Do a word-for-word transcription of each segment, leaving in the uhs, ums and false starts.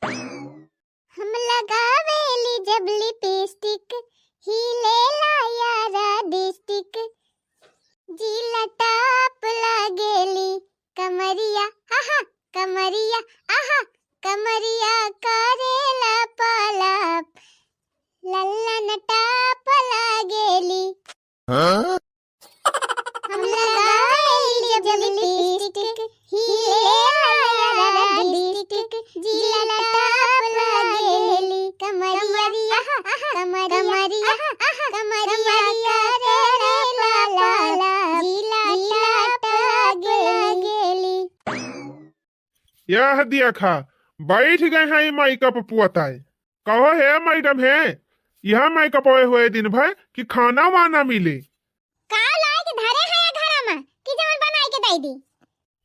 हम लगावेली जब लिपस्टिक, हिलेला यारा डिस्ट्रिक्ट। जिला टॉप लागेली कमरिया, आहा, कमरिया, आहा, कमरिया करेला पलाप। लल्लन टॉप लागेली। हाँ? हम लगावेली जब लिपस्टिक, हिलेला यारा डिस्ट्रिक्ट, जिला टॉप लागेली। कमरिया, आहा, आहा, कमरिया, आहा, आहा, कमरिया करेला पलाप, जिला टॉप लागेली। यह देखा, बैठ गए हैं मेकअप पुअताए। कहो हे मैडम हे, यह मेकअप हुए दिन भर कि खाना वाना मिले? का लाए के धरे है ये घरा में कि जवन बनाए के दे दी?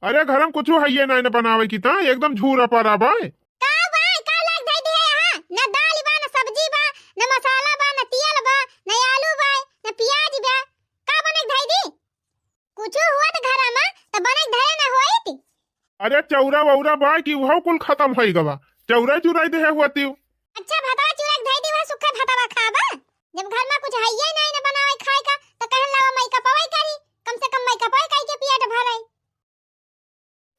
अरे घर में कुछ है ये नहीं न बनावे की ता, एकदम झूरा पड़ा बा। का बा, का लाए के दे दी है यहाँ? न दाल बा, न सब्जी बा, न मसाला बा, न तेल बा, न आलू बा, न प्याज बा। का बने के दे दी? कुछ हुआ तो घरा में तो बने के धरे न होइत। अरे चौरा वौरा बा कि उहो कुल खत्म होई गवा, चौरा चुराई देहे हुआ तीव। अच्छा भतवा चुराई के धई दी, वह सुखा भतवा खाबा? जब घर में कुछ है ये नहीं न बनावे खाए का, तो कहन लावा मेकअपवे करी, कम से कम मेकअपवे कई के पेट भरे।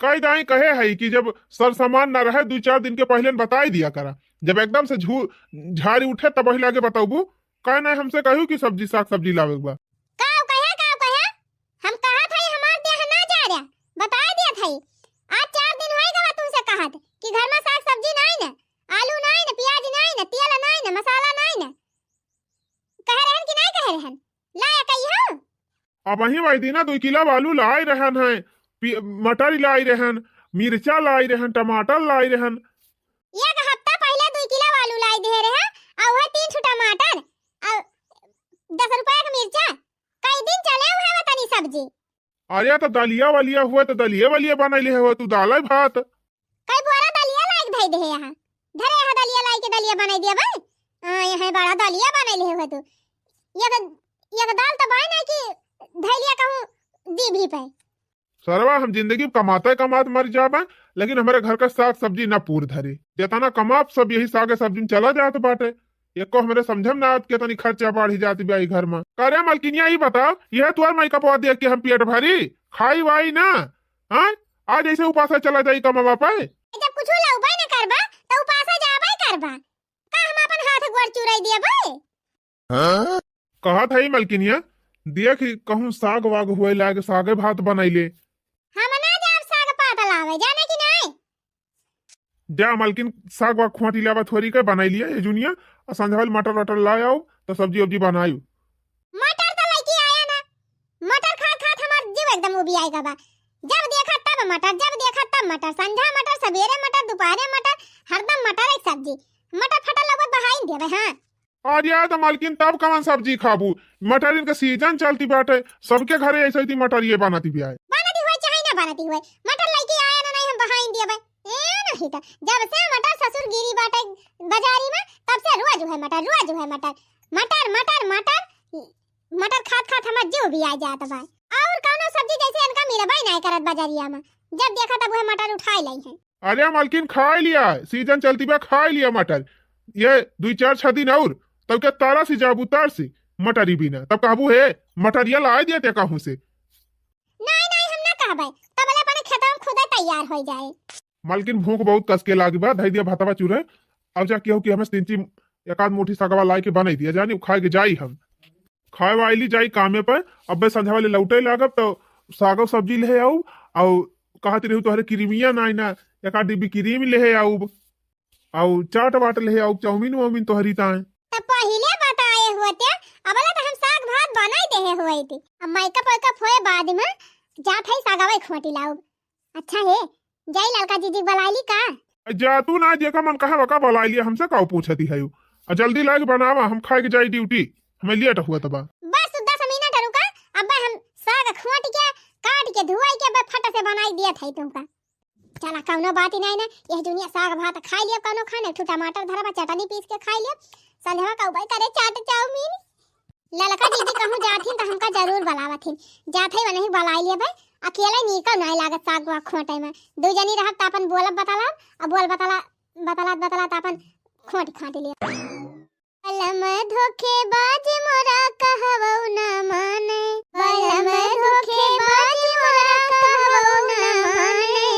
कई दाई कहे है कि जब सर सामान ना रहे, दो चार दिन के पहले न बताई दिया करा, जब एकदम से झू-, झाड़ी उठे तब वही लागे बताऊबू। काहे नहीं हमसे कहू कि सब्जी, साग सब्जी लावे के बा? काव कहे, काव कहे? हम कहत हई हमार देह ना जा रहा, बताए दियत हई। आज चार दिन होई गवा तुमसे कहत कि घर में साग सब्जी नाई न, आलू नाई न, प्याज नाई न, तेल नाई न, मसाला नाई न। कहे रहन कि नाई कहे रहन? लाया कही हो? अब वही वही दिना दुई किलो आलू लाई रहन है, पि-, मटर लाई रहन, मिर्चा लाई रहन, टमाटर लाई रहन। एक हफ्ता पहले दुई किलो आलू लाई दे रहे, और वह तीन ठो टमाटर, और दस रुपया के मिर्चा। कई दिन चले हुए वतनी सब्जी। अरे तो दलिया वलिया हुए तो दलिया वलिया बनैले हुए तू, दाल भात। कई बोरा दलिया लाइक धई दे यहाँ, धरे यहाँ दलिया लाई के दलिया बनाई दिया भाई। हाँ, यहाँ बड़ा दलिया बनैले हुए तू। ये तो, ये तो दाल तो भाई नहीं कि धैलिया कहूँ दी भी पे। सरवा, हम जिंदगी में कमाते कमात मर जाबे, लेकिन हमारे घर का साग सब्जी ना पूर धरे। जितना कमाब सब यही सागे सब्जी में चला जात बाटे। एको हमरे समझ में ना आवत के तनी खर्चा बढ़ी जात बा ई घर में। करे मलकिनिया, ई बताओ, यह तुअर मेकअपवा देख के हम पेट भरी? खाई वाई ना? हाँ? आज ऐसे उपासा चला जाई कमावा पे? जब कुछ लउबे न करबा, तो उपासा जाबे करबा। का हम अपन हाथ गोड़ चुराई दिया बे? हाँ? कहत हई मलकिनिया, देख कहूँ साग वाग हुए लाग, सागे भात बनैले। हम ना जाब साग पात लावे, जाने कि नहीं? जा मलकिन, साग वाग खोटी लावा थोरी के बनाई लिया ये जुनिया, और संझा वाली मटर वटर ला आओ तो सब्जी वब्जी बनायु। मटर तो लेके आया ना, मटर खा खात हमार जीव एकदम उबियाए गवा। जब देखा तब मटर, जब देखा तब मटर, संझा मटर, सवेरे मटर, दोपहरे मटर, हरदम मटर एक सब्जी। मटर फटर लउबत बहाई देबे, हाँ। अरे यार, तो मालकिन, तब कवन सब्जी खाबू? मटरिन के सीजन चलती बाटे, सबके घरे ऐसे ही मटरिये बनती भी आए। बनती हुए चाहे ना बनती हुए, मटर लइके आया ना, नहीं हम बहाइन दिए बे। ए नहीं तो, जब से मटर ससुर गिरी बाटे बाजारी में, तब से रोज हुए मटर, रोज हुए मटर, मटर, मटर, मटर, मटर खात खात हमार जीव भी आ जात बा। और कौनो सब्जी जैसे इनका मिलबे नहीं करत बाजारिया में, जब देखा तब वह मटर उठाए लाई है। अरे मालकिन, खाए लिया, सीजन चलती बा, खाए लिया मटर। ये दुई चार छह दिन और, तब के तारा से जाबू, तार से, मटरी बिना। तब कहबू, "हे, मटरिया लाए दिया ते कहूँ से।" नहीं, नहीं, हम ना कहबे, तब ले अपने खेतवा में खुदे तैयार हो जाए। मालकिन, भूख बहुत कस के लागी बा, धई दिया भतवा चूरे। अब जा केहू कि हमें तिनची एक आध मुट्ठी सगवा लाई के बनाई दिया, जानी खाए के जाई हम। खाए वाइली जाई कामे पे, अबे संझा वाले लौटे लागब तो सागो सब्जी ले आऊ, आऊ कहत रहू तोहरे क्रीमिया नाई ना, एक आध डिब्बी क्रीम ले आऊ, आऊ चाट वाट ले आऊ, चाउमीन वाउमीन तोहरी ताए। त पहिले बताए होते, अबले तो हम साग भात बनाई देहे होइत। अब मेकअप वेकअप होए बाद में जात है सागवे खोटी लाऊ। अच्छा हे, जाई ललका जीजी के बलाइली का? जा तू ना, जेका मन कहा वका बलाइलिया, हमसे काऊ पूछती है यू? आ जल्दी लाग बनावा, हम खाए के जाई ड्यूटी, हमें लेट हुआ तबा। बस दस मिनट रुका, अब्बे हम साग खोट के, काट के, धुआई के अब्बे फट से बनाई दिया था तुमका। चला कौनो बात ही नहीं ना, यह दुनिया साग भात खाई लिया, कौनो खाने, एक ठो टमाटर धरा बा, चटनी पीस के खाई लिया, संझवा का उबाई करे चाट चाउमीन। ललका दीदी कहूँ जाथिन त हमका जरूर बलावथिन। जात है वनही बलाई लेबै। अकेले नीको नाय लागत साग वाग खोंटे में। दू जनी रहब त अपन बोलब बतलाब, अब बोल बतला बतलात बतलात आपन खोट खाट लिया। बलम धोखेबाज मोरा कहवौ न माने, बलम धोखेबाज मोरा कहवौ न माने।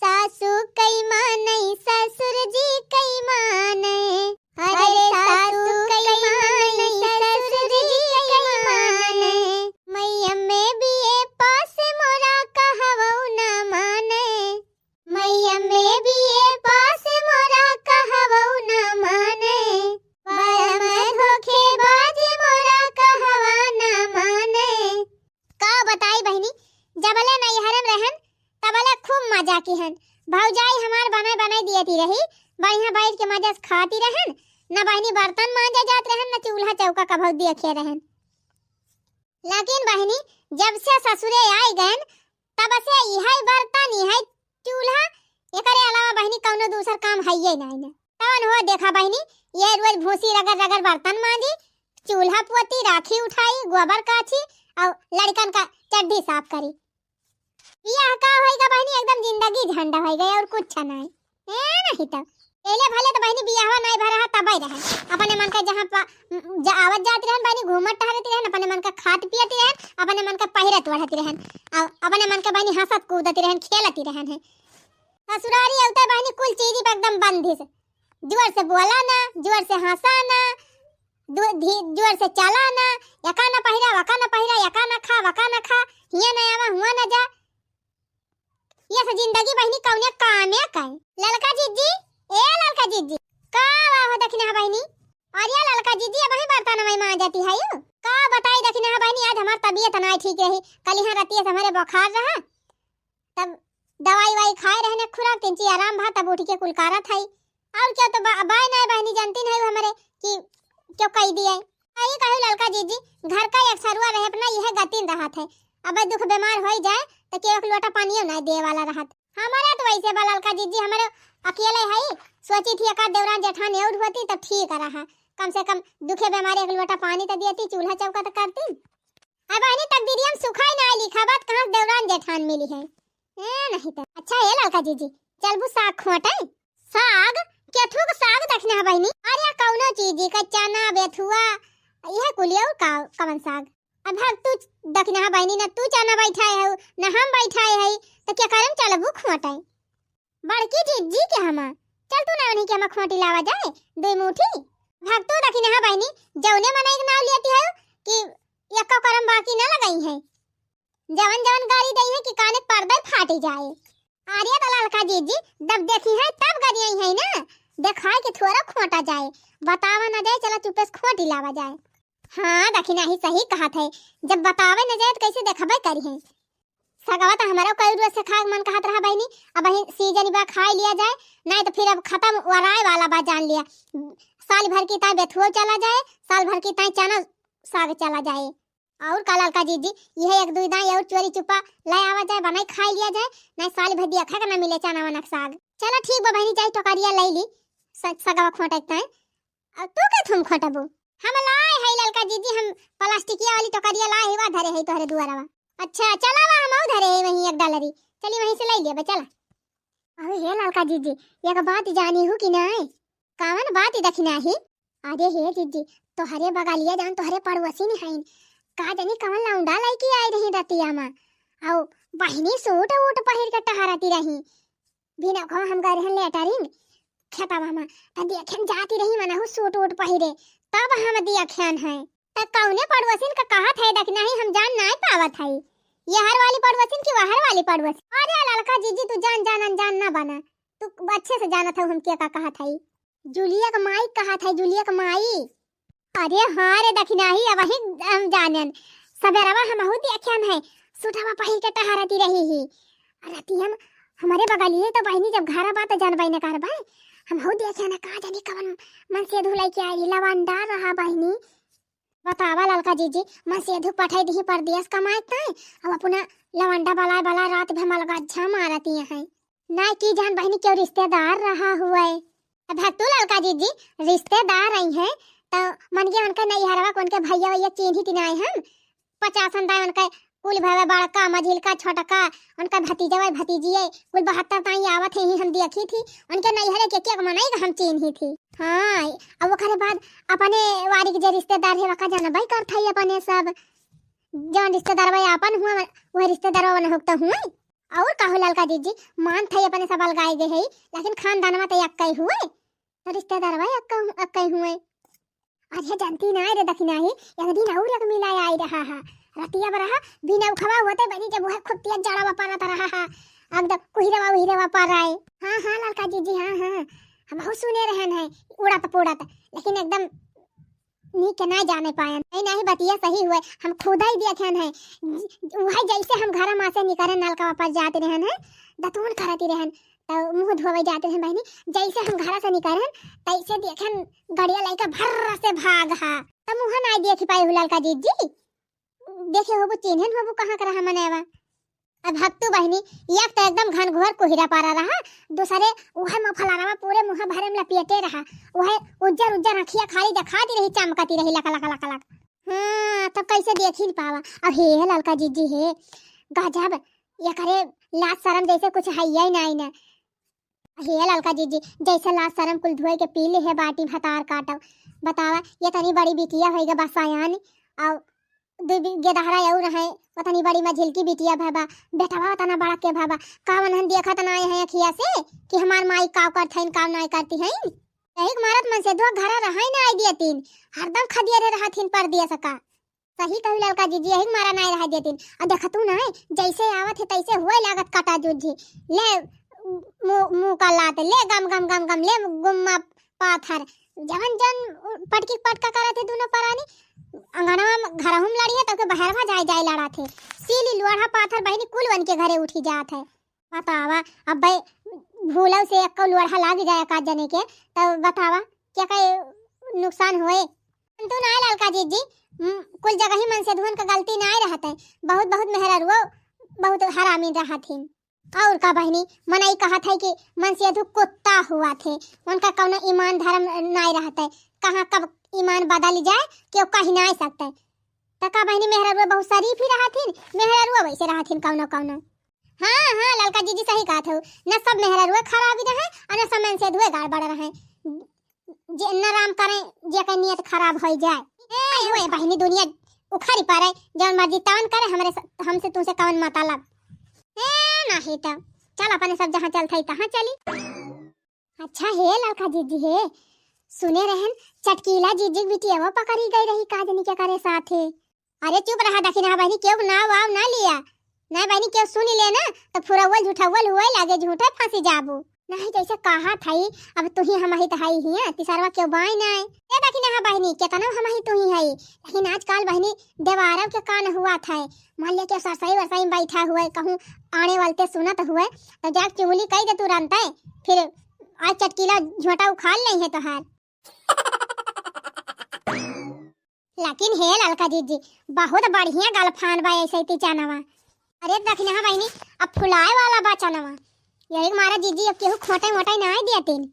सासू कई मानै, ससुर जी कई मानै, अरे सासू कई मानै, ससुर जी कई मानै। मैया में बीए पास मोरा कहवौ न मानै, मैया में बीए पास मोरा कहवौ न मानै, बलम धोखेबाज मोरा कहवा न मानै। का बताई बहिनी, जबले नैहरे में रहन, तबले खूब मजा किहन। भौजाई हमार बनाए बनाए दियती रही, बढ़िया बैठ के मजा से खाती रहन, न बहिनी बर्तन मांजे जात रहन, न चूल्हा चौका कभौ देखे रहन। लेकिन बहिनी, जब से ससुरे आइ गएन, तब से इहै बर्तन, इहै चूल्हा, एकरे अलावा बहिनी कौनो दूसर काम हइये नाई न। तवन हो देखा बहिनी, ये रोज भूसी रगड़ रगड़ बर्तन मांजी, चूल्हा पोती, राखी उठाई, गोबर काछी, और लड़कन का चड्ढी साफ करी। बियाह का होइगा बहिनी, एकदम जिंदगी झंड होइगा और कुछ नाई। ए नहीं तो पहले भले तो बहिनी बियाहवा नाई भरा है तबै रहे, अपने मन का जहाँ पा, ज-, आवत जात रहन बहिनी, घूमत टहरत रहन, अपने मन का खात पियत रहन, अपने मन का पहिरत ओढ़त रहन, और अपने मन का बहिनी हंसत कूदत रहन, खेलत रहन है। ससुरारी अवते बहिनी कुल चीज पे एकदम बंदिश। जोर से बोला ना, जोर से हंसा ना, दु-, धी-, जोर से चला ना, यका ना पहिरा, वका ना पहिरा, यका ना खा, वका ना खा, हिया ना आवा, हुआ ना जा। ये से जिंदगी बहिनी कौने कामे का है? ललका जिज्जी, ए ललका जिज्जी, का आवा हो दखिनहा बहिनी? अरे ललका जिज्जी, अबहीं बर्तन में मांजती है यू? का बताई दखिनहा बहिनी, आज हमार तबीयत नाई ठीक रही, कल यहाँ रतिया से हमारे बुखार रहा, तब दवाई वाई खाए रहने, खुराक तिनची आराम भा, तब उठ के कुल कारत हई। और क्या तो बा-, बाय नाय बहिनी, जानती नहीं हमरे कि क्यों कही दिए। यही कहू ललका जिज्जी, घर का एक सरुआ रहे अपना, यह गतिन रहत है। अब दुख बीमार होई जाए तो केहू एक लोटा पानियो नाय दिए वाला रहत। हमारे तो वैसे बा ललका जिज्जी, हमारे अकेले हई, सोची थी एकाध देवरान जेठान और होती तब ठीक रहा, कम से कम दुखे बीमारी एक लोटा पानी तो देती, चूल्हा चौका तो करती। अब बहिनी तकदीरिया में सुखाई ना लिखा बात, कहाँ से देवरान जेठान मिली है? ए, नहीं तो। अच्छा, ए ललका जिज्जी, चलबू साग खोटे? साग? केथू के साग दखिनहा बहिनी? अरे, कौनो चीज का, चना, बेथुआ, यह कुलियो का, कवन साग? अब हम तू दखिनहा बहिनी, ना तू चना बैठाए हो, ना हम बैठाए हई, तो क्या करम चलबू खोटे? बड़की जिज्जी के हमा, चल तू ना उन्हीं के हमा खोटी लावा जाए, दुई मुठी। भक्तू दखिनहा बहिनी, जौने मनई के नाव लेती है कि यक्का करम बाकी ना लगाई है, जवन जवन गारी दई है कि काने पर्दा फाटी जाए। अरे तो ललका जिज्जी, जब देखी है तब गरियाई है ना, देखाए के थोड़ा खोटा जाए, बतावा ना जाए, चला चुपे से खोटी लावा जाए। हाँ दखिनहा ही सही कहत है, जब बतावे न जाए तो कैसे देखबे करी है। सगवा तो हमारा कई रोज से खाए के मन कहत रहा बहिनी, अब वही सीजन बा खाए लिया जाए, नहीं तो फिर अब खत्म वराए वाला बा जान लिया। साल भर की ताई बेथुओ चला जाए, साल भर की ताई चना साग चला जाए। और का ललका जिज्जी, यह एक दुई दाई और चोरी चुपा ले आवा जाए, बनाई खाए लिया जाए, नहीं साल भर दिया खाए के ना मिले चना वना के साग। चला ठीक बा बहिनी, जाई टोकरिया ले ली, स-, सगवा खोटे के ताई। अब तू के थुम खोटबू? हम लाए है ललका जिज्जी, हम प्लास्टिकिया वाली टोकरिया लाए है, वा धरे है तोहरे दुआरवा। अच्छा, चला वा, हम धरे है वहीं एक डालरी, चली वहीं से ले लेबे, चला। अरे हे ललका जिज्जी, एक बात जानी हूँ कि नाय? कावन बात दखिनहा ही? अरे हे जिज्जी, तोहरे बगलिया जान तोहरे पड़ोसी नहीं हईन, का जानी कवन लौंडा लइके आई रही रतिया मा, आओ बहिनी सूट वूट पहिर के टहरती रही, बिना को हम गए रहन लेटरिन खेतवा मा, त देखेन जाती रही मनहु सूट वूट पहिरे, तब हम देखेन है। त कौने पड़ोसिन का कहत है दखिनहा ही, हम जान नाय पावत है। यहर वाली पड़ोसिन कि वहर वाली पड़ोसिन? अरे ललका जिज्जी, तू जान जान अनजान ना बना, तू अच्छे से जानत हो हम के का कहत है। जूलिया का माई कहत है, जूलिया का माई। अरे हाँ रे दखिनहा ही, अबहीं हम जानेन। सबेरवा हमहू देखेन है, सूटवा पहिर के टहरती रही ही। रतिया मा हमरे बगलिए तो बहिनी जब घर बा तो जानबे न करबे। हमहू देखेन का जानी कवन मनसेधू लइके आई, लवंडा रहा बहिनी। बतावा ललका जिज्जी, मनसेधू पठाई दिही परदेस कमाए ताई, अब अपना लवंडा बलाए बलाए रात भर मलगज्झा मारती हैं। ना की जान बहिनी क्यों रिश्तेदार रहा हुए। अब भक्तू ललका जिज्जी रिश्तेदार आई हैं, तो मन के उनका नैहरवा को उनके भैया वैया चीन्ही तिनाए हम, पचासन दाए उनके कुल भवे बड़का, मझिलका, छोटका, उनका भतीजवा, भतीजिए, कुल बहत्तर ताई आवत है, ही हम देखी थी। उनके नैहरे के एक मनई का हम चीन्ही थी। हाँ, अब ओकरे बाद अपने वारी के जे रिश्तेदार है, वका जानबे करत है अपने सब। जौन रिश्तेदारवा आपन हुआ, वह रिश्तेदारवा न होता हुए। और का हो ललका जीजी, मान थे अपने सब अलगाए गए है, लेकिन खानदानवा तो एक्कै हुए, तो रिश्तेदारवा एक्कै, एक्कै हुए। अरे जानती ना रे दखिनाही, एक दिन और एक मिला आई रहा है। रतिया बरहा, बिना उखवा होते बनी जब वह खूब तेज जाड़वा परत रहा है, एकदम कुहिरवा उहिरवा पर आए। हाँ, हाँ, ललका जीजी, हाँ, हाँ, हम बहुत सुने रहन है, उड़त पुड़त, लेकिन एकदम नीक के ना जाने पायन। नहीं, नहीं, बतिया सही हुए, हम खुद ही देखन है। ज-, वह जैसे हम घर में से निकरे नलका पर जाते रहन है, दतुन करती रहन, तो मुँह धोवे जाते रहन बहिनी, जैसे हम घर से निकरे तैसे देखन गड़िया लइका भर्र से भाग हा, तो मुँह ना देखी पाए हो ललका जीजी। देखे होबू, चिन्हन होबू कहाँ के रहा मनैवा। अब भक्तू बहिनी, एक तो एकदम घनघोर कुहिरा पारा रहा, दूसरे उहे मफलरवा पूरे मुँह भरे में लपेटे रहा, उहे उज्जर उज्जर अँखिया खाली देखाती रही, चमकती रही लक लक लक लक। हाँ, तब कैसे देखी न पावा। अब हे ललका जीजी हे, गजब, एकरे लाज शरम जैसे कुछ है ही नहीं ना। हे ललका जीजी, जैसे लाज शरम कुल धोए के पी ले है बाटी भतार काटब। बतावा, ये तनी बड़ी बिटिया होइगा बसायान, और दुइ बी-, गेदहरा और है, वो तनी बड़ी मझिलकी बिटिया भबा, बेटवा तना बड़ा के भबा, का उन्हन देखत ना आए हैं अखिया से कि हमार माई काव करत हइन, काव नाई करती हइन। यही के मारत मनसेधुआ घरा रहाई ना आई दियतीन, हरदम खदियरे रहत हिन परदेस का। सही कहू ललका जीजी, यही के मारा नाई रहा देतीन। और देखतू ना, जैसे आवत है तैसे हुए लागत काटा जूझी। ले मु-, मुँह का लात, ले गम गम गम गम, ले गुम्मा पाथर। जवन जन पटकी पटका करत है दोनों परानी, अंगनवा में घरहू में लड़ी है, तो के बहरवा जाए जाए लड़ा थे। सीली लोढ़ा पाथर बहिनी कुल वन के घरे उठी जात है। बतावा, अब भाई भूलव से एक लोढ़ा लाग जाए का जने के, तब बतावा, क्या का नुकसान होए? तू ना ललका जीजी, म, कुल जगह ही मनसेधुअन का गलती ना रहत है, बहुत बहुत मेहररुओ बहुत हरामी रहत हिन। और का बहिनी, मनई कहत है कि मनसेधु कुत्ता हुआ थे, उनका कौनो ईमान धर्म नाय रहत है, कहाँ कब ईमान बदल जाए, केहू कही नाय सकत है। त का बहिनी, मेहररुआ बहुत शरीफ ही रहत हिन, मेहररुआ वैसे रहत हिन कौनो कौनो। हाँ, हाँ, ललका जीजी सही कहत हऊ, न सब मेहररुआ खराबी रहे, और न सब मनसेधुए गड़बड़ रहे। जे न राम करे, जे के नियत खराब होई जाए। ए, ओए बहिनी, दुनिया उखड़ी पड़े, जौन मर्जी तवन करे, हमरे स-, हमसे तुमसे कवन मतलब? ए, नहीं तो चल, अपने सब जहाँ चलत हई, तहाँ चली। अच्छा हे ललका जीजी हे, सुने रहन, चटकीला जीजी के बिटिया वो पकड़ी गई रही, का जनी के करे साथे। अरे चुप रहा दखिनहा बहिनी, केहू नाव वाव ना लिया। नहीं बहिनी, केहू सुनी ले ना, तो फुरौवल झुठौवल हुए लागे, झूठे फांसी जाबू। नहीं जैसे कहा था ही, अब तू ही हम ही तो हई हिया, तिसरवा केहू बाई नहीं। ए दखिनहा बहिनी, केतनो हम ही तू ही हई, लेकिन आजकल बहिनी देवारव के कान हुआ था, मान लिया केहू सरसई वरसई में बैठा हुए, कहूँ आने वालते सुनत हुए, तो जाके चुगली कई दे तुरंत है, फिर आज चटकीला झोंटा उखाड़ लेइहैं तोहार। लेकिन हे ललका जीजी, बहुत बढ़िया गलफान बा ऐसे ती चनवा। अरे दखिनहा बहिनी, अब फुलाए वाला बा चनवा। यही के मारा जीजी, अब केहू खोटे मोटे ना दियतीन।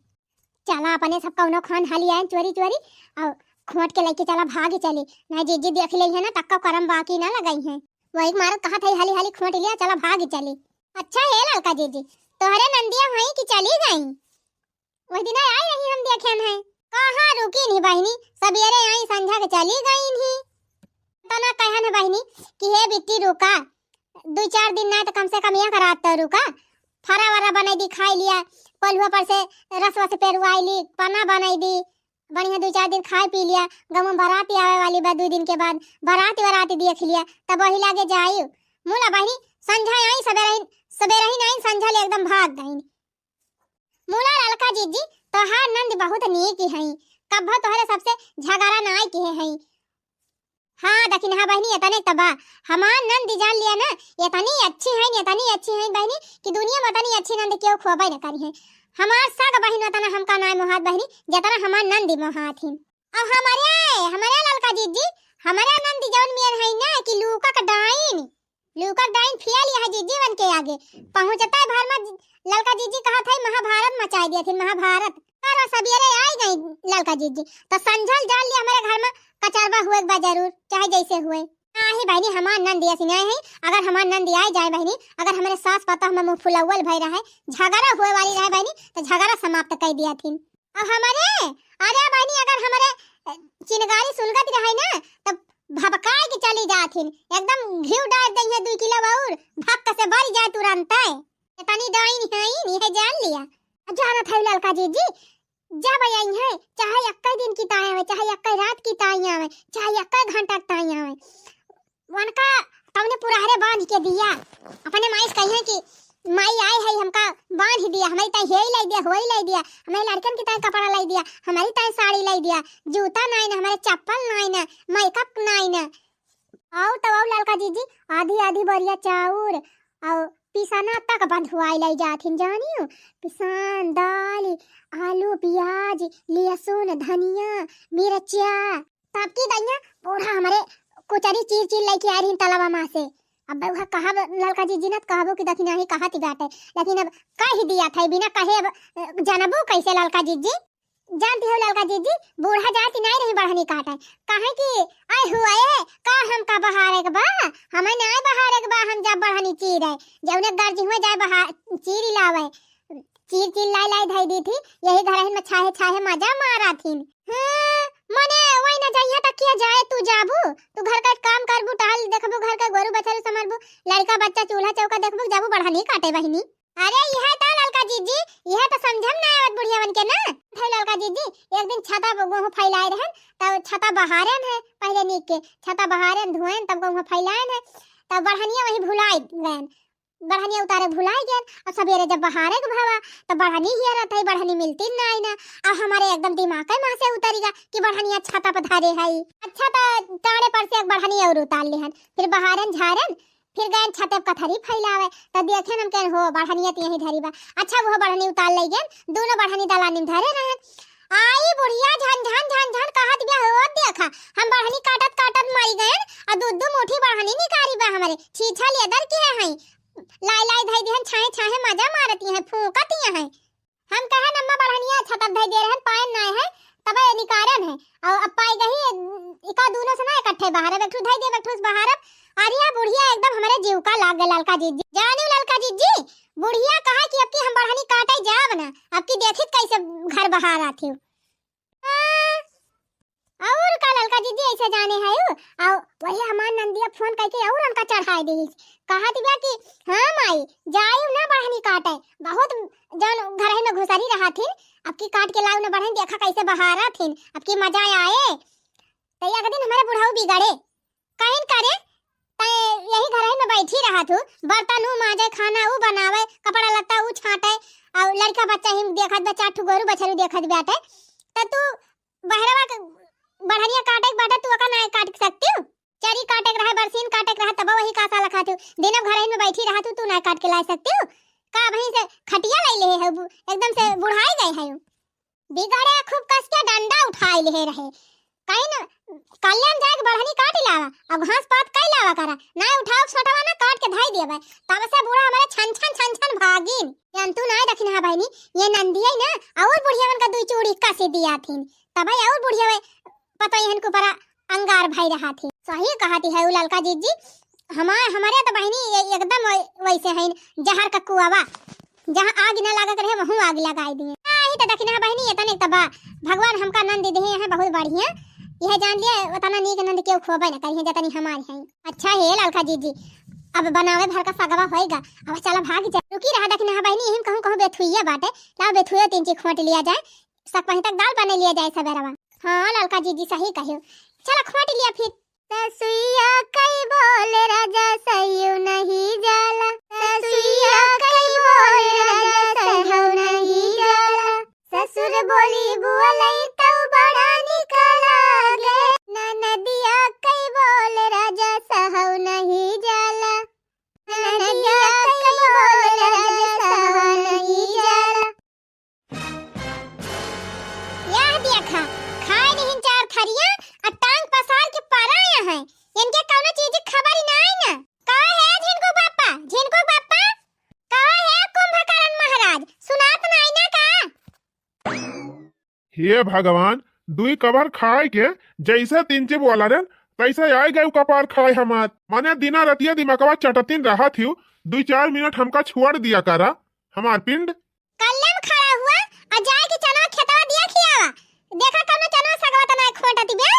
चला अपने सब कौनो खान हलियाएन चोरी चोरी, और खोट के लेके चला भाग चली। ना जीजी देख लेइहैं ना, तक्का करम बाकी ना लगइहैं। वही के मारा कहत है, हाली हाली खोट लिया, चला भाग चली। अच्छा हे ललका जीजी, तोहरे नंदिया हुई कि चली गई? वही दिन आई रही, हम देखेन है। कहाँ रुकी नहीं बहिनी, सबेरे आई, संझा के चली गई नहीं। तना कहन है बहिनी कि हे बिट्टी रुका, दुइ चार दिन ना तो कम से कम एक रात तो रुका, फरा वरा बनाई दी, खाई लिया, पलुआ पर से रस वस पेरवाई ली, पना बनाई दी, बढ़िया दुइ चार दिन खाए पी लिया। गाँव में बारात आवे वाली बा, दुइ दिन के बाद बारात वारात देख लिया, तब वही लागे जाई। मुला बहिनी, संझा आई, सबेरे ही, सबेरे ही नहीं, संझा ले एकदम भाग गई। मुला ललका जीजी, तोहार नंद बहुत नीक हई, कब्बो तोहरे सबसे झगड़ा नाय किहे हई। हाँ दखिनहा बहिनी, एतने त बा, हमार नंद जान लिया ना, एतनी अच्छी हई, एतनी अच्छी हई बहिनी, कि दुनिया में एतनी अच्छी नंद केहू खोबे न करी है। हमार सग बहिन ओतना हमका नाय मोहात बहिनी, जेतना हमार नंद मोहात हिन। अब हमरे, हमरे ललका जीजी, हमरे नंद जौन मियन हई ना कि लूका के डाइन, लूका के डाइन फियल यह जीजी बन के आगे पहुँचता है भर में। ललका जीजी कहत है महाभारत मचाई दिया थी, महाभारत। और सबेरे आई गई ललका जीजी, तो संझल जान लिया हमारे घर में कचरवा हुए के बा जरूर, चाहे जैसे हुए। नाही बहिनी, हमार नंदी असी नाही है। अगर हमार नंदी आइ जाए बहिनी, अगर हमरे सास पतोह में मुँह फुलौल भई रहे, झगड़ा होए वाली रहे बहिनी, त झगड़ा समाप्त कइ दियाथिन। अब हमरे, अरे बहिनी, अगर हमरे, अ, चिनगारी सुलगत रहे ना, तब भभकाइ के चली जाथिन, एकदम घिउ डार देइहैं दुइ किलो अउर भक्क से बरि जाए तुरंतै। एतनी डाइन हइन, इहे जान लिया। आ जानत हउ ललका जिज्जी, जब अइहैं, चाहे एक्कै दिन की ताई आवैं, चाहे एक्कै रात की ताई आवैं, चाहे एक्कै घंटा की ताई आवैं, उनका तउने पुरहरे बाँध के दिया। अपने माई से कहिहैं कि माई आइ है, हमका बाँध दिया, हमरी ताई हेई लइ दिया, होई लइ दिया, हमरे लड़कन की ताई कपड़ा लइ दिया, हमरी ताई साड़ी लइ दिया, जूता नाई ना, हमरे चप्पल नाई ना, makeup नाई ना। अउर तउ अउर ललका जिज्जी, आधी आधी बोरिया चाउर अउर पिसना तक बंधुआइ लइ जाथिन जानिउ। पिसान, दाल, आलू, पियाज, लहसुन, धनिया, मिर्चा, तब की दइया बूढ़ा हमरे कुचरी चीर चीर लइके आइ रहिन तलवा मा से। अब उहे कहब ललका जिज्जी ना त कहबो कि दखिनही कहति बाटे, लेकिन अब कहि दियाथै, बिना कहे अब, अ, जनबो कइसे ललका जिज्जी? जानति हउ ललका जिज्जी, बूढ़ा जाति नाई रही बढ़नी काटै, काहे कि आए हुआ ए, का हमका बहारे के बा, हमें नाई बहारे के बा, हम जब बढ़नी चीरै, जउने गर्जी हुए जाए बहा-, चीरि लावै, चीर चीर लाई लाई धई दीथी, यही घरहिन में छाहे छाहे मजा मारथिन। हाँ, मने वही ना जइहैं त किया जाए, तू जाबू, तू घर का काम करबू, टहल देखबू, घर का गोरू बछरू संभरबू, लड़का बच्चा चूल्हा चौका देखबू, जाबू बढ़नी काटै बहिनी। अरे इहे त ललका जिज्जी, इहे त समझम ना आवत बुढ़ियावन के ना। हे ललका जिज्जी, एक दिन छता प गोहूँ फैलाए रहन, तब छता बहारेन है, पहिले नीक के छता बहारेन धोएन, तब गोहूँ फैलाएन है, तब बढ़निया वही भुलाए गएन। बढ़निया उतारे भुलाइ गएन। अउर सबेरे जब बहारे के भवा, तब बढ़नी हियरत है, बढ़नी मिलती नाई ना। अउर हमरे एकदम दिमागै मा से उतरि गा कि बढ़निया छता प धरे है। अच्छा, त टाँड़े पर से एक बढ़नी अउर उतार लिहन, फिर बहारेन झारेन, फिर गएन छते प कथरी फैलावै, त देखेन हम कहेन, हो, बढ़निया त यहीं धरी बा। अच्छा, उहो बढ़नी उतार लइ गएन, दूनो बढ़नी दलानी में धरे रहन। आई बुढ़िया झन झन झन झन कहत बिया, हो देखा, हम बढ़नी काटत काटत मरि गएन, अउर दू दू मुठी बढ़नी निकारी बा हमरे, छीछा लेदर के है, लाई लाई धई दिहन, छाहे छाहे मजा मारति हैं, फूंकति हैं। हम कहेन अम्मा बढ़निया छता प धई दे रहन, पाएन नाई है, तबै निकारेन है, अउर अब पाइ गही, इका दूनो से ना इकट्ठे बहारे, एक ठू धई दे, एक ठू से बहारब। अरे या बुढ़िया एकदम हमरे जीव का लाग गए ललका जिज्जी, जानिउ ललका जिज्जी, बुढ़िया कहा कि अब की हम बढ़नी काटै जाब ना, अब की देखित कइसे घर बहारत हिउ। हाँ, अउर का ललका जिज्जी अइसे जाने हउ, अउर वही हमार नंदिया फोन कइके अउर उनका चढ़ाए दिहिस, कहत बिया कि हाँ माई, जाइउ ना बढ़नी काटै, बहुत जउन घरहिन में घुसरी रहथिन, अब की काट के लाउ ना बढ़नी, देखा कइसे बहारथिन, अब की मजा आए। त एक दिन हमरे बुढ़ऊ बिगड़े, कहिन करे, तैं यही घरही में बैठी रहत हू, बर्तन ऊ माँजै, खाना ऊ बनावै, कपड़ा लत्ता ऊ छाँटै, अउर लड़का बच्चा ही देखत बा, चार ठू गोरू बछरू देखत बाटै, त तू बहरवा के बढ़निया काटै के बाटै, तू ओका नाय काट सकतिउ? चरी काटै के रहै, बरसीन काटै के रहै, तब वही कासा लखातिउ। दिनब घरही में बैठी रहत हू, तू नाय काट के लाय सकतिउ? का वहीं से खटिया लइ लेहे है, एकदम से बुढ़ाई गए है। बिगड़े खूब कस के डंडा उठाई लेहे रहे। कहिन, कल्यान जाए के बढ़नी काट लावा, अब घास पात कइ लावा करा। नाय उठाओ छोटवा ना, काट के धई देबै। तब से बूढ़ा हमरे छन छन छन छन भागिन। जानतू नाय दखिनहा बहिनी, ये नंदिया ना अउर बुढ़ियावन का दुई चूड़ी कसी दियाथिन। तबै अउर बुढ़िया पतोहियन के ऊपर अंगार भई रहत ही। सही कहति है उ ललका जिज्जी, हमा-, हमरे त बहिनी ए-, एकदम वै-, वैसे हैं, जहर का कुआवा, जहाँ आग न लागत रहे, वहूँ आग लगाई दिए। यही त दखिनहा बहिनी, एतने त बा, भगवान हमका नंद दिहे हैं बहुत बढ़िया। यह जान लिया, ओतना नीक नंद केहू खोबे न करिहे, जतनी हमारी हैं। अच्छा हे ललका जिज्जी, अब बनावे भर का सगवा होइगा, अब चला भाग जा। रुकी रहा दखिनहा बहिनी, यही कहूँ कहूँ बेथुइया बाटे, लाओ बेथुइया तीन चीज खोट लिया जाए, सक पहीं तक दाल बने लिया जाए सबेरवा। हाँ ललका जिज्जी, सही कहियो, चला खोट लिया फिर। ससुइया कई बोल राजा सैयू नहीं जाला, ससुइया कई बोल राजा सैयू नहीं जाला। ससुर बोली बोलई तौ बड़ा निक लागे, ननदिया कई बोल राजा सहौ नहीं जाला, ननदिया कई बोल राजा सहौ नहीं जाला। यह देखा, खाए रहिन चार थरिया अउर टांग पसार के पराया है। इनके कौनो चीज की खबर ही ना आई ना। का है झिनकू बापा, झिनकू बापा? का है कुंभकर्ण महाराज, सुनात ना आई ना का? हे भगवान, दुई कबर खाए के जैसे तीन ची बोला रे, कैसे आइ गए कपार खाए हमार? मने दिना रतिया दिमकवा चटतिन रहत हिउ, दुइ चार मिनट हमका छोड़ दिया करा, हमार पिंड। कल्ले में खड़ा हुआ और जाए के चनवा खेतवा दिया खियावा। देखा कौनो चनवा सगवा त नाय खोटत बे।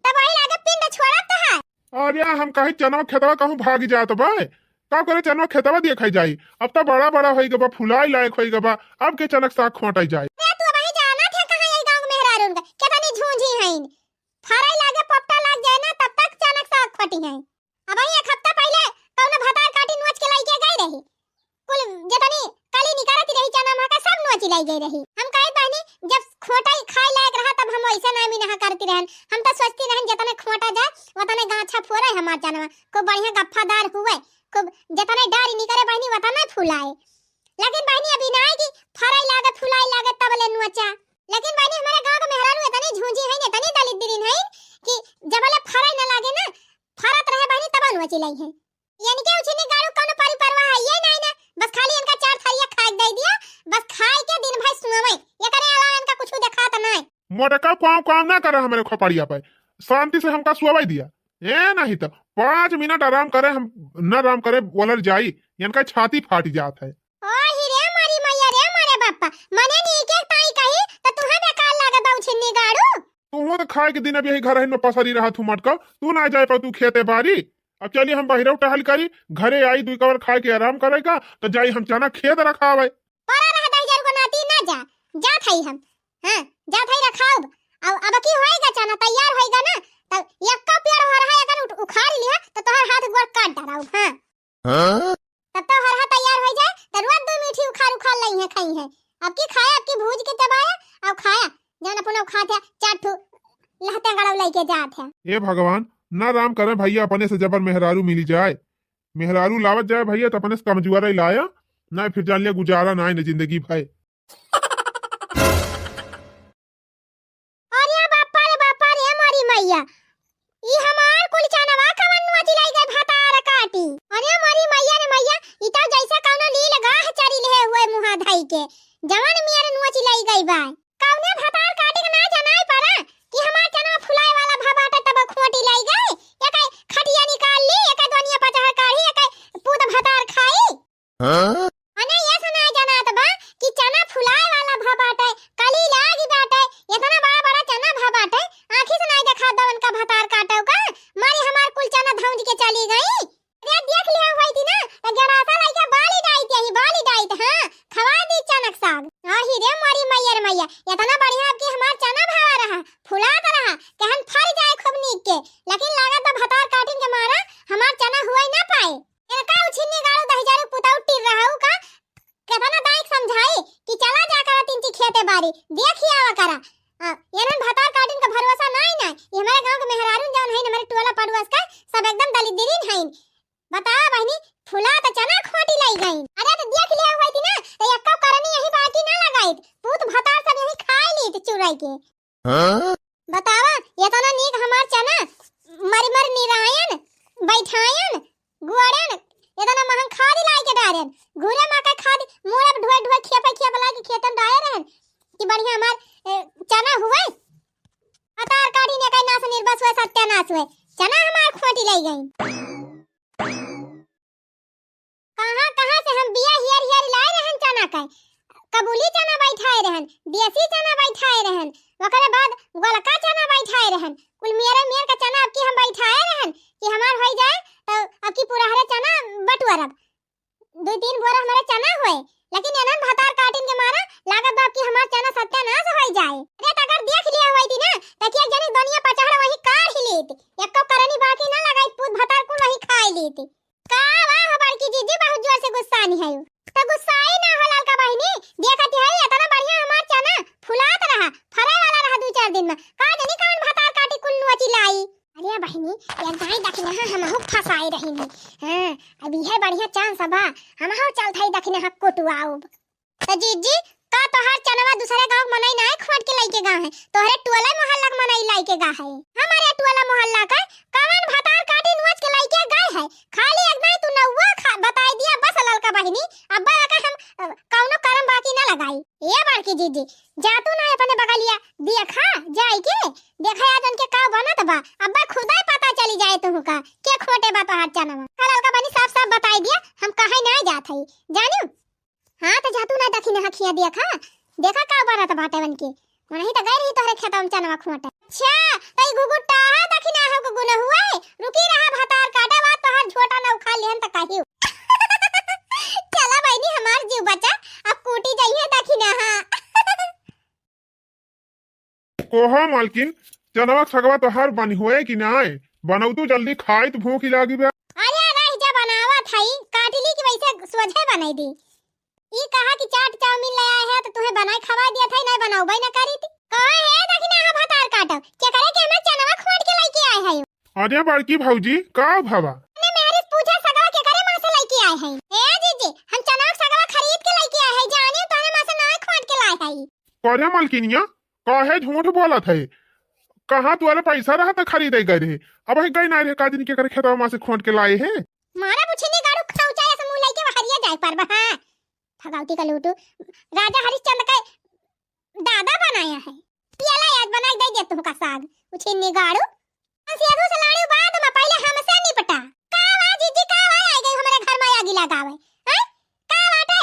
तब वही लागे पिंड छोड़त है। अरे हम कहीं चनवा खेतवा कहूँ भाग जात बे। का करे चनवा खेतवा देखे जाई? अब त बड़ा बड़ा होई गबा, फुलाई लायक होई गबा, अब के चनक साग खोटे जाई? अरे तू अबही जाना थे कहाँ यही गाँव के मेहरारून का? केतनी झूंझी हईन। फराई लागे, पोपटा लाग जाए ना, तब तक चनक साग खोटी है। अबही एक हफ्ता पहिले कौनो भतार काटी नोच के लाइके गई रही। कुल जेतनी कली निकरत रही चना मा का सब नोची लाई गई रही। हम कहे बहनी जब खोटाई खाए लायक रहा तब हम वैसे ना मिनहा करती रहन। हम तो सोचती रहन जेतने खोटा जाए ओतने गाछा फोरे हमार चनवा। खूब बढ़िया गफ्फादार हुए, खूब जेतने डारी निकरे बहनी ओतने फुलाए। लेकिन बहनी अभी ना आए कि फराई लागे फुलाई लागे तब ले नोचा। लेकिन बहनी हमारे गाँव के मेहरारू इतनी झूंझी है, इतनी दलिद्दरिन है कि जब ले फराई ना लागे ना, फरत रहे बहनी तब नोची लाई है। इनके उछिन्नी गाड़ू कौनो परी परवाह है ये नहीं ना, बस खाली इनका चार थालिया खाए के दे दिया, बस खाए के दिन भर सुआवे, एकरे अलावा इनका कुछ देखात नहीं। मोटका काम काम ना करे हमरे खोपड़िया पे, शांति से हमका सोवे दिया। ए नहीं तो पाँच मिनट आराम करे, हम न आराम करे बोलर जाई, इनका छाती फाट जात है। ओ ही रे मारी मैया रे मारे बापा, मने नी के ताई कही तो तुहे बेकार लागे दऊ छिन्नी गाड़ू। तुहू तो खाए के दिन अब यही घर में पसरी रहा तू मटका, तू ना जाए पाऊ तू खेते बारी। अब चली हम बहिरव टहल करी, घरे आई दुई कवर खाए के आराम करेगा, तो जाई हम चना खेत रखावे। परा रह दहिजर को नाती ना जा, जात हई हम। हाँ, जात हई रखाउब। अब, अब की होएगा चना तैयार होएगा ना, तब यक्का पेड़ हो रहा है अगर उठ-, उखाड़ लिया तो तोहर हाथ गोड़ काट डाराउब। हाँ। हाँ? तब तो हरहा तैयार हो जाए, तो रोज दो मीठी उखाड़ उखाड़ लई है, खाई है। अब की खाया, अब की भूज के चबाया, अब खाया। जौन अपन अब खात है, चार ठो लहते गड़ब लई के जात है। ए भगवान, ना राम करे भैया, अपने से जबर मेहरारू मिली जाए। मेहरारू लावत जाए भैया, तो अपने से कमजुआर ही लाया, ना फिर जान लिया गुजारा ना है जिंदगी भर। अरे बापा रे बापा रे, मोरी मैया, ई हमार कुल चनवा कवन नोची लाई गए भतार काटी। अरे मोरी मैया रे मैया, ई तो जैसे कौनो लील गाह चरी ले हुए मुहा धई के, जवन मियर नोची लाई गई बा। कौने भतार काटी के ना जनाई पड़ा कि हमार चनवा फुलाए वाला भा बाटे तब खोटी लाई गई। एके खटिया निकाल ली, एके दोनिया पचहर काढ़ी, एके पूत भतार खाई। हाँ? मने ये सुनाई जनात बा कि चना फुलाए वाला भा बाटे, कली लागी बाटे, इतना बड़ा बड़ा चना भा बाटे, आँखी से नाई देखा दवन का भतार काटो का, मारी हमार कुल चना धौंज के चली गई। अरे देख लिया हुई थी ना, तो गरासा लइके बाली डाइट यही, बाली डाइट, हाँ, खवा दी चनक साग। आही रे मारी मैया रे मैया, इतना बढ़िया आपकी हमार चना भावा रहा, फुलात रहा, कहन फर जाए खूब नीक के, लेकिन लागत बा भतार काटिन के मारा हमार चना हुआ ही ना पाए। इनका उछिन्नी गाड़ू दहिजरू पुताऊ टिर रहू का, केतना दाई के समझाई कि चला जा करा तिनची खेते बारी, देखी आवा करा। आ, इनन भतार काटिन का भरोसा नाई ना, ये हमारे गाँव के मेहरारून जौन हईन, हमारे टोला पड़ोस का सब एकदम दलिद्दरिन हईन। बतावा बहिनी, फुला त चना खोटी लाई गईन। अरे तो देख लिया हुई थी ना, तो यक्का करनी यही बाकी ना लगाइत, पूत भतार सब यही खाए लीत चुराई के। हाँ? बतावा, इतना नीक हमार चना, मर मर निरायन, बैठायन, गुआड़न, इतना महंग खाद लाई के डारेन। घूरे मा के खाद, मूड़ अब ढोए ढोए खेपे खेप लाई के खेतन डाए रहन। कि बढ़िया हमार, ए, चना हुए। भतार काटी ने कहीं नास निर्बस हुए, सत्यानाश हुए। चना हमार खोटी लाई गई। कहाँ, कहाँ से हम बिया हियर हियर लाए रहन चना के। कबूली चना बैठाए रहन, देसी चना बैठाए रहन, ओकरे बाद गोलका चना बैठाए रहन। कुल मेरे मेर का चना अब की हम बैठाए रहन कि हमार होई जाए, तो अब की पुरहरे चना बटुअरब। दो तीन बोरा हमारे चना होए, लेकिन एनन भतार काटिन के मारा लागत बा अब की हमार चना सत्यानाश होई जाए। अरे, तो अगर देख लिया हुई थी ना, तो कि एक जनी दोनिया पचहड़ वही काढ़ ही लेत, एको करनी बाकी ना लगाई, पूत भतार कुल वही खाए लेत। का वाह बड़की जीजी, बहुत जोर से गुस्सानी है। तो गुस्साई ना हो ललका बहिनी, देखत है इतना बढ़िया हमार चना फुलात रहा, फरे वाला रहा दो चार दिन में, का जनी कौन भतार काटी कुल नोची लाई। अरे बहिनी, एक दाई दखिनहा हमहू फंसाई रही। हाँ, अब इहे बढ़िया चांस बा, हमहू चलत हई दखिनहा कुटवाउब। तो जीजी, का तोहार चनवा दूसरे गाँव के मनई नाय खोट के लइके गा है, तोहरे टोला मोहल्ला के मनई लइके गा है। हमारे टोला मोहल्ला का कवन भतार काटी नोच के लइके गए है? खाली एक दाई तू नौवा खा-, बताई दिया बस ललका बहिनी, अब बड़ा का हम अ, कौनो करम बाकी ना लगाई। ए बड़की जीजी, जा तू ना अपने बगलिया देखा, जाई के देखा आज उनके का बनत बा। अब्बे खुदे पता चली जाए तुहू का के खोटे बा तोहार चनवा। कल अलका बनी साफ साफ बताई दिया, हम कहीं ना जात हई, जानियो। हाँ, तो जा तू ना दखिनहा खिया देखा, देखा का बनत बाटे उनके। मनही तो गई रही तोहरे खेतवा में चनवा खोटे। अच्छा, तो ई घुघुट्टा है, दखिनहा के गुनहुआ है। रुकी रहा, भतार काटे बाद तोहार झोटा ना उखाड़ लिहन त कहियो। चला बहिनी, हमार जीव बचा, अब कूटी जइहे दखिनहा। कोहा मालकिन, चनवा के सगवा तोहार बनी होए कि नाय? बनौतू जल्दी, खाई त भूख लागी बा। अरे रह जा, बनावत हई, काट ली कि वैसे सोझे बनाई दी। ई कहा कि चाट चाउमीन ले आए है तो तुहे बनाई खवाई दिया था, नहीं बनाऊ भाई ना करी थी। कहे है दखिनहा भतार काटो, के करे के हमार चनवा खोट के लेके आए है? अरे बड़की भौजी, का भवा? अरे मेहरी से पूछा सगवा के करे माँ से लेके आए है? ए जीजी, हम चनवा के सगवा खरीद के लेके आए है, जाने तोहरे माँ से ना खोट के लाए है। करे मलकिनिया, काहे झूठ बोलत है? कहाँ तोरे पैसा रहा त खरीदे गए रहे, अब ही गई ना रहे का दिन के करे खेतवा माँ से खोट के लाए है? मारा बुझिनी गाड़ू खौचा ऐसे मुँह लेके बहरिया जाए पर बा, हाँ। भगवती का लूटू, राजा हरिश्चंद्र का दादा बनाया है। पियला आज बनाई दे दे तुमका साग, उछिन्नी गाड़ू। बस ये दूसरा लाड़ी बाद में पहले हमसे निपटा। का बा जीजी, का बा आई गई हमारे घर में आगी लगावे? हैं? का बाटे?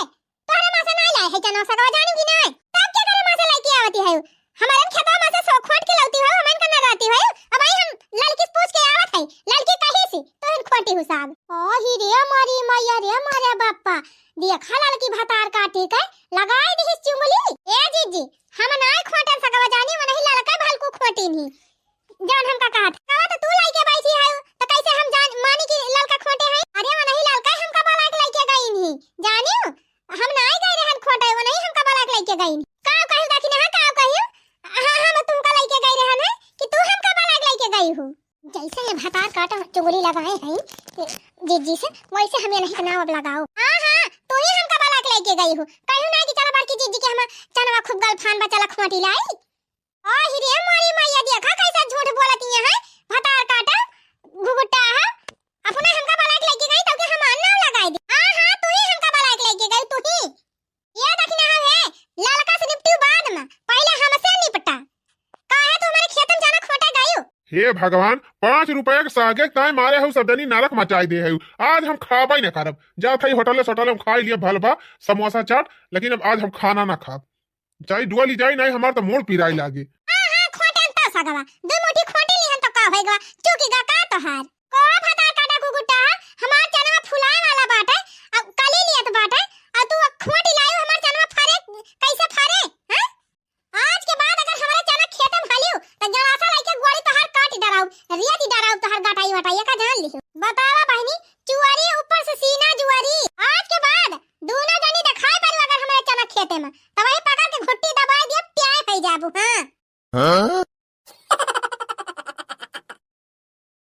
तोहरे माँ से नहीं लाए है चनवा सगवा, जानू कि नहीं? तब के करे माँ से लेके आवती है? हमारे खेतवा माँ से सो खोट के लाती है, हमारे का ना रहती है। अब आई हम लड़की से पूछ के आवत है, लड़की कही सी, तो इन खोटी हु साग। ओ ही रे मारी मैया रे मारे बापा, देखा लड़की भतार काटे के लगाई दी चुंगली। ए जीजी, हम नाय खोटन सगवा जानी, वो नहीं ललका भलकू खोटी नहीं। जान हमका कहत, कहा तो तू लाइके बैठी है, तो कैसे हम जान मानी कि ललका खोटे है? अरे वो नहीं ललका हमका बलाक लाइके गई नहीं, जानियो? हम नाय गए रहन खोटे, वो नहीं हमका बलाक लाइके गई। का कहियो दखिनहा, का कहियो? हाँ, हम तुमका लाइके गए रहन है कि तू हमका बलाक लाइके गई हो? जैसे ये भतार काटा चुगली लगाए हैं जीजी से, वैसे हमें नहीं नाव अब लगाओ। हाँ, हाँ, तू ही हमका बलाक लाइके गई हो। कहियो ना कि चला बड़की जीजी के हम चनवा खूब गलफान बा, चला खोटी लाई। ओ ही रे मारी मैया, देखा कैसा झूठ बोलत ही है, भतार काटा, घुघुट्टा है। अपने हमका बलाक लाइके गई तो के हमार नाव लगाई दी। हाँ, हाँ, तू ही हमका बलाक लाइके गई, तू ही। ये दखिनहा है, ललका से निपटियो बाद में, पहले हमसे निपटा। काहे तू हमारे खेतन चना खोटे गयो? हे भगवान, पाँच रुपया के सागे ताय मारे हो सब जनी नरक मचाई दे है। आज हम खाबे न करब। जात हई होटले सोटले में खाई लिया भलबा समोसा चाट, लेकिन अब आज हम खाना ना खाब। चाहे डुआ ली जाए, नहीं हमार तो मूड़ पिराई लागे। हाँ, हाँ, खोटन तो सगवा। दो मुट्ठी खोटी लिहन तो का होइगवा? चुकी गा का तोहार? कोहा भतार काटा घुघुट्टा, हमार चनवा फुलाए वाला बाटे, अब कली लियत बाटे, आ तू खोटी लायो, हमार चनवा फरे, कैसे फरे? हैं? आज के बाद अगर हमारे चना खेते में हलियो, तो गंडासा लाइके गोड़ी तोहार काट डराऊ, रियत डराऊ तोहार गटाई वटाई, का जान लियो। बतावा बहिनी, चुअरी ऊपर से सीना जुअरी। आज के बाद दूनो जनी देखाई पड़ू अगर हमारे चना खेते में, तो वही पकड़ के घुट्टी दबाई दिया, प्याय हो जाबू। हाँ। हाँ?